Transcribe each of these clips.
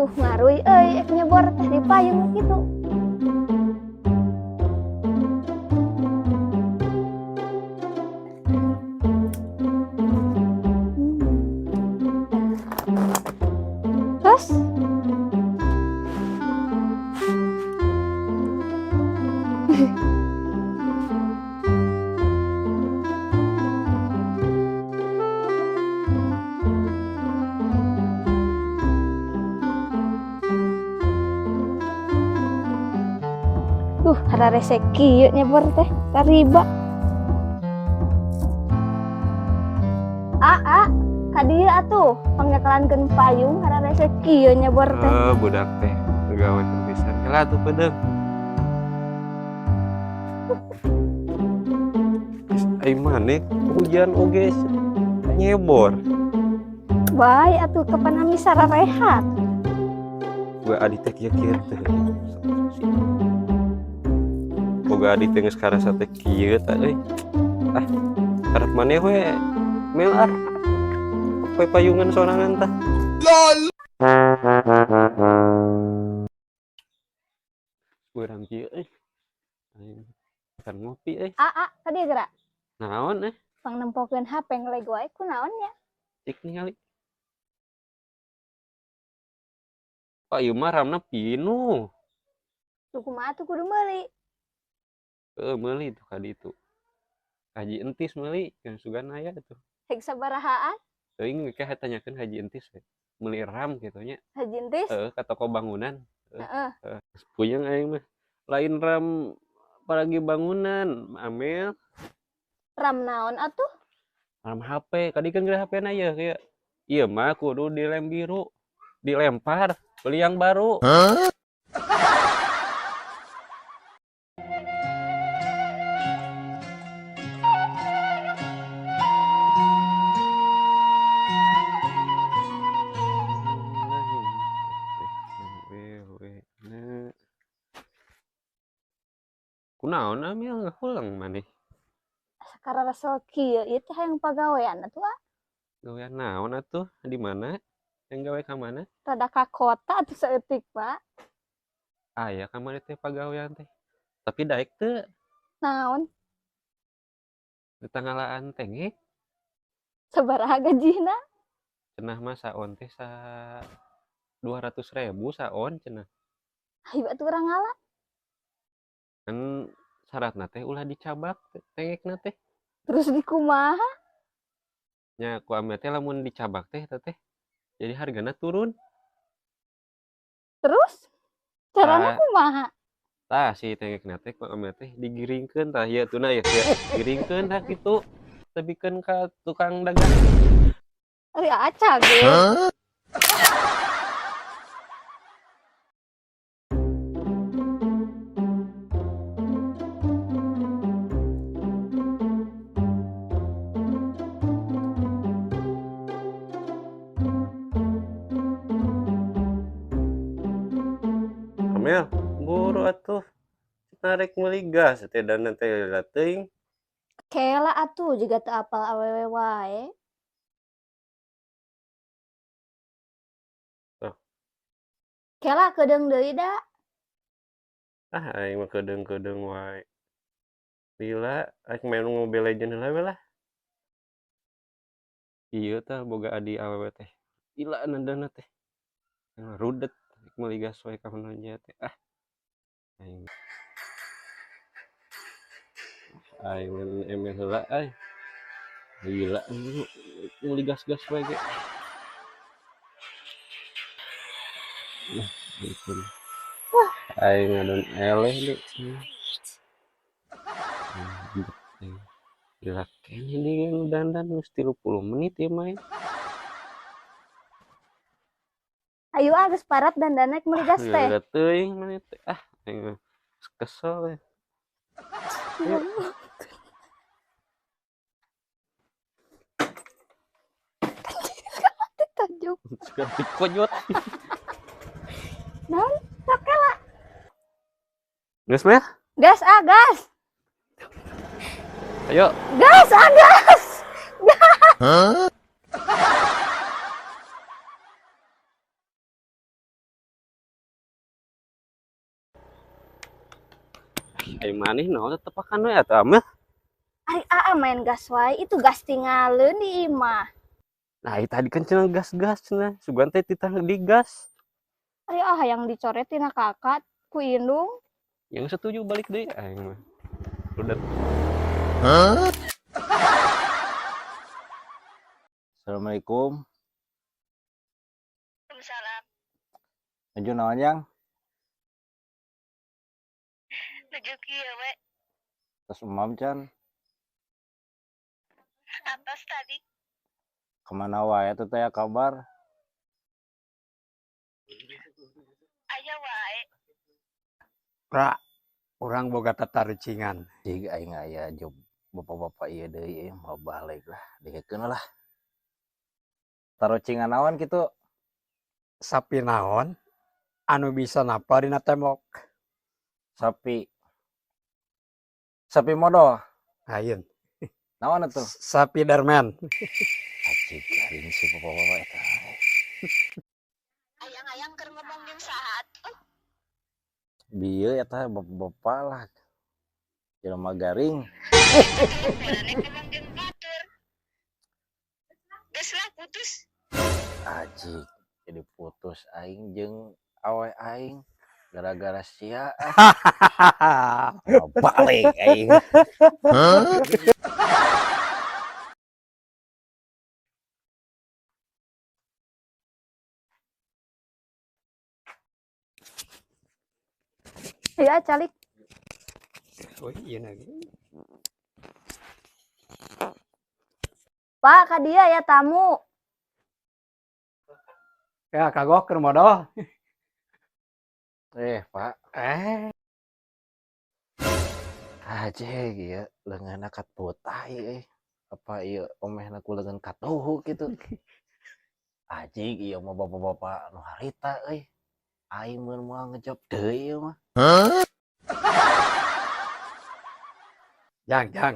Aduh, ngaruy euy, ek nyebor teh di payung kitu. Terus hararese kieu nyebor teh, tariba. Ah, ka dieu atuh, pangnyakalankeun payung hararese kieu nyebor teh. Eh, budak teh gawekeun pisan. Heula atuh pedeung. Ai maneh hujan oge nyebor. Bae atuh kapan ami sararehat. Boga adi teh kieu kieu teh. Boga adi teh geus karasa teh kieu tah euy. Ah, karep maneh we mel ah. Poe payungan sorangan tah. LOL. Beurang kieu euy. Aing kan ngopi euy. Ah, ka dieu geura. Naon eh? Pang nempokeun HP ngeleg wae kunaon nya? Cik ningali. Pak ieu mah ramna pinuh. Tuh kumaha tuh kudu meuli. Heeh, meuli tuh ka ditu. Haji Entis meuli, yang sugan aya tuh. Hek sabarahaan? Teuing ge tanyakeun Haji Entis we. Meuli ram kitu nya. Haji Entis? Heeh, ka toko bangunan. Heeh. Heeh. Puyeng aing mah. Lain ram apalagi bangunan, Amel. Ram naon atuh? Ram HP, kadi kan geura HP-na ieu kieu. Ieu mah kudu dilem biru, dilempar, beli yang baru. Huh? Kunaon Amel ngahulang maneh? Sakarasa kieu ieu teh hayang pagawean atuh ah. Gawean naon atuh? Di mana? Yang gawe ka mana? Rada ka kota atuh saeutik, Pak. Aya ka mana teh pagawean teh. Tapi daek teu? Naon? Tetanggalaan tengek. Sabaraha gajihna? Cenah mah saon teh sa 200.000 saon cenah. Hayu atuh urang ngala. Kan syaratna teh ulah dicabak tengekna teh. Terus dikumaha? Nya ku amel teh lamun dicabak teh eta teh jadi hargana turun. Terus carana kumaha? Tah si tengekna teh ku amel teh digiringkeun tah ieu tuna ieu teh giringkeun tah kitu tebikeun ka tukang dagang. Ari aca ge. Huh? Amel, buru atuh. Narik meuli gas teh dan teh teuing. Kela atuh jiga teu apal awewe wae. Tuh. Kela kedeung deui da. Ah, aing mah kedeung-kedeung wae. Lila, aing main Mobile Legends heula we lah. Ieu tah boga adi awewe teh. Lila nandana teh. Rudet meuli gas wae ka mana teh. Ah. Aing. Aing main ML heula euy. Gila meuli gas-gas wae ge. Nah, gitu. Wah, aing ngadon eleh deui. Gila keneh deui nu dandan geus 30 menit ieu mah. Ayo ah geus parat dandan naik meuli gas teh. Gila teuing maneh teh. Ah, aing kesel we. Ayo. Tajuk. Sekali konyot. Naon? Sok kela. Geus meh? Gas ah, gas. Ayo. Gas ah, gas. Gas. Huh? Ai maneh naon tetepakan we atuh Amel. Ari aa main gas wae, itu gas tingaleun di imah. Nah, tadi kan cenah gas-gas cenah. Sugan teh titah digas. Ari ah hayang dicoret tina kakak ku indung. Yang setuju balik deui aing mah. Udah. Hah? Assalamualaikum. Waalaikumsalam. Nuju naon, Jang? Nuju kieu we. Tos emam can? Atos tadi. Kemana wae tuh teh kabar? Aya wae. Pra, urang boga tatarucingan. Jig aing aya job bapak-bapak ieu deui mau balik lah, dikekeun lah. Tarucingan naon kitu? Sapi naon anu bisa napa dina tembok? Sapi. Sapi modol. Lain. Naon atuh? Sapi Darman. Acik garing si bapak-bapak eta. Ayang-ayang keur ngomong jeung saha atuh? Bieu eta bapak-bapak lah. Jelema garing. Maraneh ngomong jeung batur. Geus lah putus. Ajik, jadi putus aing jeung awe aing gara-gara sia. Mau balik aing. Huh? Ya calik. Oh iya lagi. Pak, ka dia ya tamu. Ya kagok keur modol. Pak. Ajeg ieu leungeunna katutay euy. Apa ieu omehna ku leungeun katuhu kitu. Ajig ieu mah bapak-bapak nu harita euy. Aing mun moal ngejob deui ieu mah. Huh? Jang, jang.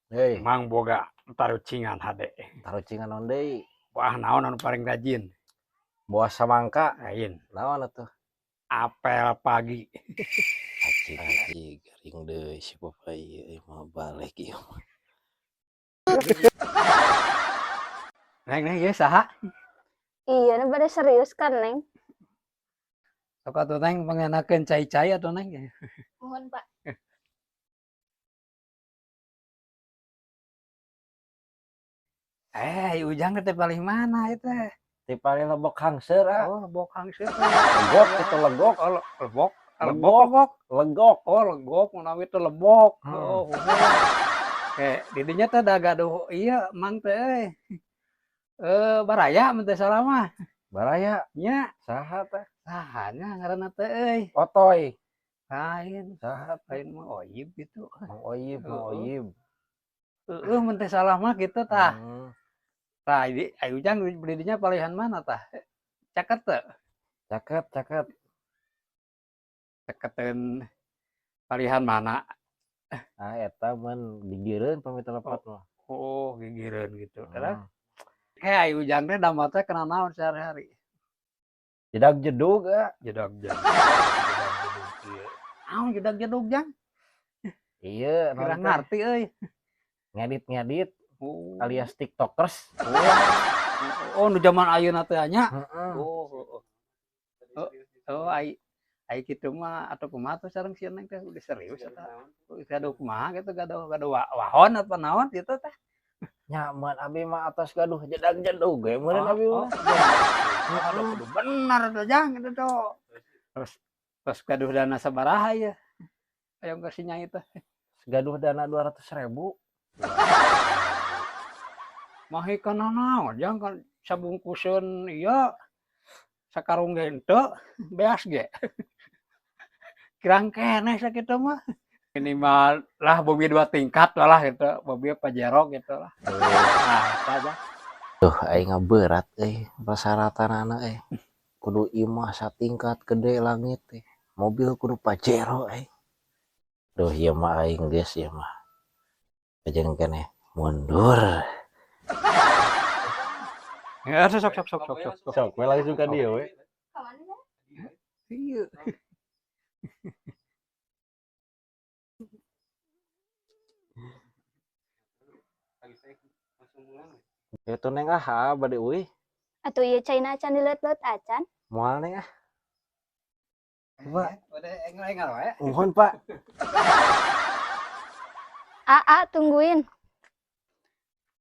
Hei. Mang boga tarucingan hade. Tarucingan naon deui? Wah, naon anu paling rajin? Buah samangka. Lain. Naon atuh? Apel pagi. Ajig, ajig, garing deui si bapak ieu mau balik ieu mah. Neng, neng, ieu saha? Iya, nu bade serius kan, Neng. Sok atuh Neng pangenakeun cai-cai atuh Neng. Mohon, Pak. Ujang teh paling mana itu? Ti paling lebok hangseur, ah. Oh, lebok hangseur. Legok itu legok. Oh, lebok. Legok. Lebok. Legok. Oh, legok menawi teh lebok. Oh, oke, didinya teh da gaduh ieu mang teh euy. Baraya mun teh salah mah. Baraya? Nya. Saha teh? Sahanya ngaranna teh euy? Otoy. Lain. Saha? Lain mah Oyib gitu. Mang Oyib, Mang Oyib. Heeh, mun teh salah mah kitu tah. Tah, ini ayo Ujang belinya palihan mana tah? Caket teh? Caket, caket. Caketeun palihan mana? Ah, eta mun gigireun pamit lepat mah. Oh, gigireun gitu. Terus ayo Ujang teh damel teh kena naon sehari-hari? Jedag jedug, ah. Jedag jedug. Jedag jedug ieu. Naon jedag jedug, Jang? Iya, Kurang naon teh? ngarti euy. Ngedit-ngedit. Oh. Alias TikTokers. Oh, oh, nu zaman ayeuna teh nya. Heeh. Oh, oh, oh. Oh, ai ai kitu mah atau kumaha tuh sareng si Neng teh udah serius eta. Gaduh kumaha gitu, gaduh gaduh wahon apa naon gitu teh. Nya mun abi mah atos gaduh jedag jedug ge meureun abi mah. Oh, aduh, kudu bener tuh Jang itu tuh. Terus terus gaduh dana sabaraha ya? Ayo geus nyai teh. Gaduh dana 200.000. Mahi kana naon Jang kan sabungkuseun ieu sakarung ge henteu beas ge. Kirang keneh sakitu mah. Minimal lah bobi 2 tingkat lah gitu, bobi Pajero gitu lah. Nah, eta aja. Tuh aing berat euy persyaratanana euy. Kudu imah satingkat gede langit teh. Mobil kudu Pajero euy. Duh ieu mah aing geus ieu mah. Ajeun keneh mundur. Ya, sok sok sok sok sok. Sok, we langsung ka dieu we. Iya. Itu, Neng, ah, ah bade uih. Atuh ieu caina acan dileut-leut acan. Moal, Neng, ah. Pak. Udah enggal-enggal wae. Mohon, Pak. Aa, tungguin.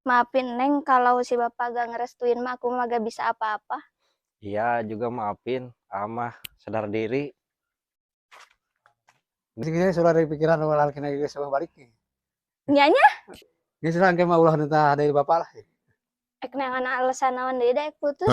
Maafin Neng, kalau si bapak gak ngerestuin mah aku mah gak bisa apa-apa. Iya, juga maafin. Amah sadar diri. Geus sudah dari pikiran ulah kena geus balik. Nyanya. Geus lah, engke mah ulah nentah dari bapak lah. Ek neangan alasan naon deui da ek putus.